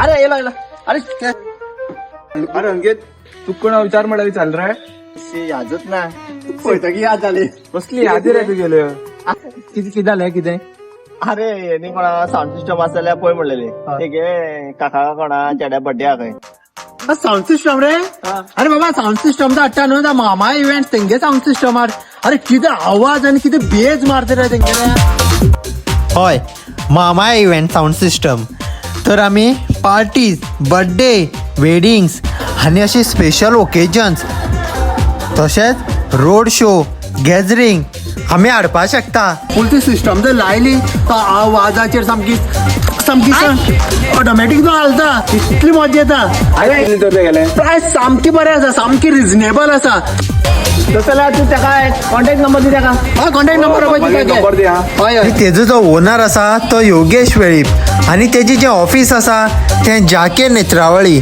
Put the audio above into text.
अरे येला येला. अरे. अरे अंकेत, तू कोणा विचार म्हळ्यार विचारलं रे? यादच ना. पळयता की याद जाली. कसली यादी रे तुगेल्यो? किती किती जालें कितें? अरे, न्ही, कोणा साऊंड सिस्टम आसा जाल्यार पळय म्हणलेली. तेगे काका कोणा चेड्या बड्डे आहा खंय. साऊंड सिस्टम रे? अरे बाबा, साऊंड सिस्टम हाडटा न्हू मामा इव्हेंट, तेंगे साऊंड सिस्टमार. अरे, कितें आवाज आनी कितें बेज मारता रे तेंगे. हय, मामा इव्हेंट सावंड सिस्टम. तर आमी पार्टीज, बड्डे, वेडिंग्स आनी अशी स्पेशल ओकेजन्स, तशेंच रोड शो, गॅदरींग आमी हाडपाक शकता. फूल ती सिस्टम जर लायली तो आवाजाचेर सामकी सामकी ऑटोमॅटीक तो हालता, इतली मजा येता. अरे, कितले तर गेले? प्रायस सामकी बरें आसा, सामकी रिजनेबल आसा. तसं जाल्यार तूं तेका कॉन्टेक्ट नंबर दी तेका. हय, कॉन्टॅक्ट नंबर. नंबर दी हा. हय हय. आनी तेजो जो ओनर आसा तो योगेश वेळीप आनी तेजी जें ऑफीस आसा तें जाके नेत्रावळी.